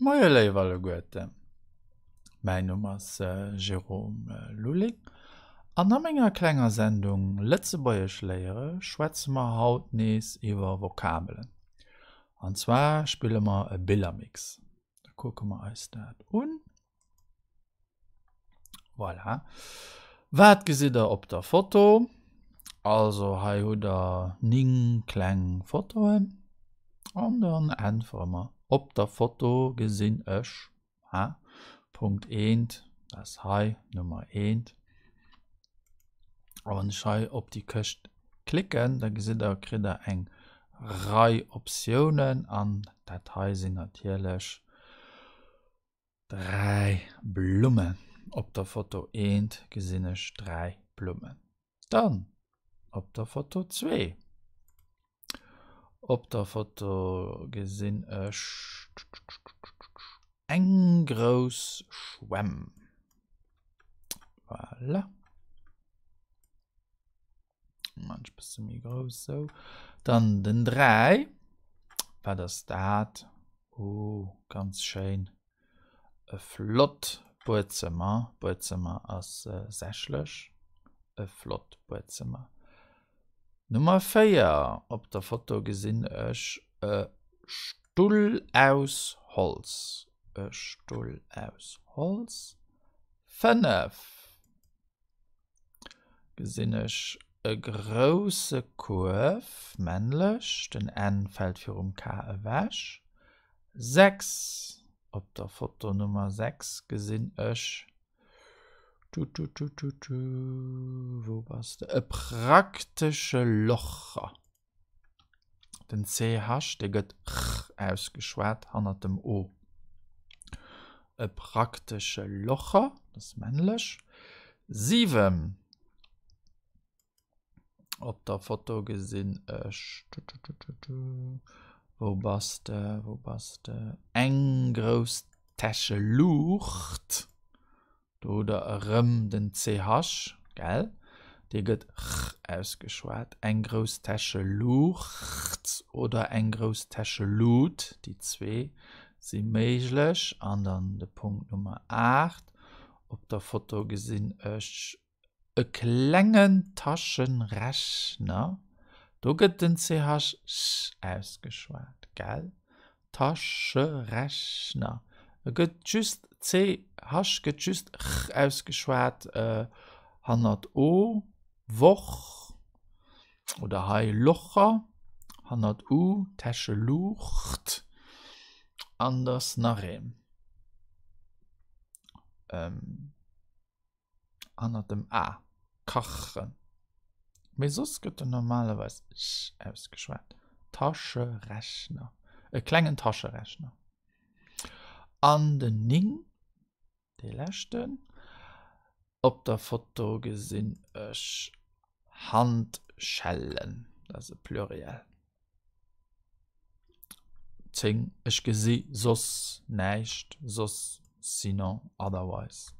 Moie léif alleguerten, mäin Numm ass Jérôme Lulling an a menger klenger Sendung Lëtzebuergesch léiere schwätze mer haut nees iwwer Vokabelen. An zwar spille mer e Billermix. Da kucke mer eis dat un. Voilà. Wat gesitt der op der Foto? Also hei hutt der 9 kleng Fotoen an dann äntwere mer. Op der Foto gesinn ech ha, Punkt 1, dat ass hei Nummer 1. A wann ech hei op déi Këscht klicken, da gesitt der, kritt der eng Rei Optiounen an dat hei sinn natierlech 3 Blummen. Op der Foto eent gesinn ech 3 Blummen. Dann op der Foto zwee. Op der Foto gesinn ech eng grouss Schwämm. Voilà. Manch bësse méi grouss sou. Dann den 3. Wat ass dat? Oh, ganz schéin. E flott Buedzëmmer. Buedzëmmer ass äh, sächlech. E flott Buedzëmmer. Nummer 4. Op der Foto gesinn ech e Stull aus Holz. E Stull aus Holz. 5. Gesinn ech e grousse Kuerf, männlech, den N fält virum K ewech. 6, Op der Foto Nummer 6 gesinn ech, tututututu, wou bass de, e praktesche Locher. Den CH, dee gëtt ch ausgeschwat hannert dem O. E praktesche Locher, dat ass männlech. 7, Op der Foto gesinn ech, wou bass de, wou bass de, eng grouss Täscheluucht. Do hutt der erëm den CH, gell? Dee gëtt ch ausgeschwat. Eng grouss Täscheluucht oder eng grouss Täschelut, déi zwee si méiglech. An dann de Punkt Nummer 8. Op der Foto gesinn ech e klengen Taschenrechner. Do gëtt den CH ch ausgeschwat, gell? Taschenrechner. E gëtt just CH gëtt just ch ausgeschwat hannert o, Woch, oder hei Locher, hannert u, Täscheluucht. An da ass nach een. Hannert dem A, kachen. Mee soss gëtt en normalerweis ch ausgeschwat. Taschenrechner. E klengen Taschenrechner. An den 9, dee leschten. Op der Foto gesinn ech Handschellen. Dat ass e Pluriel. 10, Ech gesi soss näischt, soss, sinon, otherwise,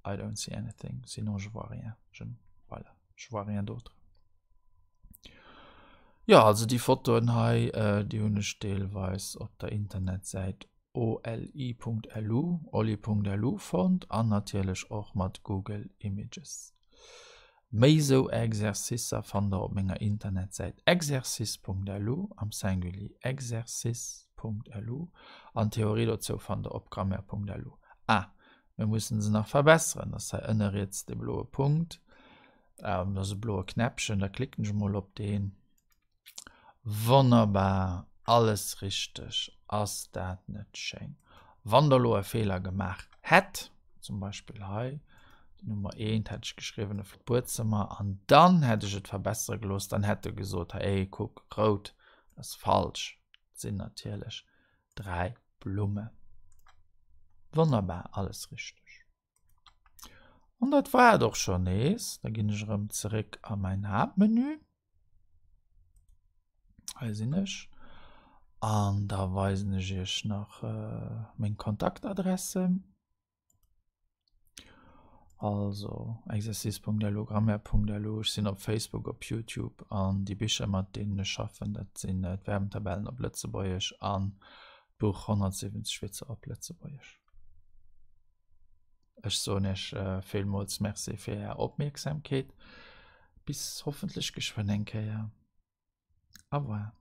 I don't see anything, sinon je vois rien, je, voilà, je vois rien d'autre. Jo, also déi Fotoen hei, déi hunn ech deelweis op der Internetsäit oli.lu, oli.lu fonnt an natierlech och mat Google Images. Méi sou Exercicer fannt der op menger Internetsäit exercice.lu, am Singulier exercice.lu, an d'Theorie dozou fannt der op grammaire.lu. Ah, mir mussen se nach verbesseren, ass hei ënne riets de bloe Punkt, dat ass e bloe Knäppchen, da klicken ech mol op deen. Wonnerbar, alles richteg, ass dat net schéin? Wann der elo e Feeler gemaach hätt, zum Beispill hei Nummer eent hätt ech geschriwwen e flott Buedzëmmer an dann hätt ech et verbessere gelooss, dann hätt e gesot, hey kuck, rout, dat ass falsch, et sinn natierlech 3 Blummen. Wonnerbar, alles richteg. An dat war et och schonn nees. Da ginn ech erëm zeréck a mäin Haaptmenü. Hei sinn ech. An da weisen ech iech nach meng Kontaktadressen. Also exercice.lu, grammaire.lu, ech sinn op Facebook, op YouTube an déi Bicher mat deenen ech schaffen, dat sinn d'Verbentabellen op Lëtzebuergesch an. D'Buch 170 Witzer op Lëtzebuergesch. Ech soen Iech villmools Merci fir Är Opmierksamkeet. Bis hoffentlech geschwënn eng Kéier. Au revoir.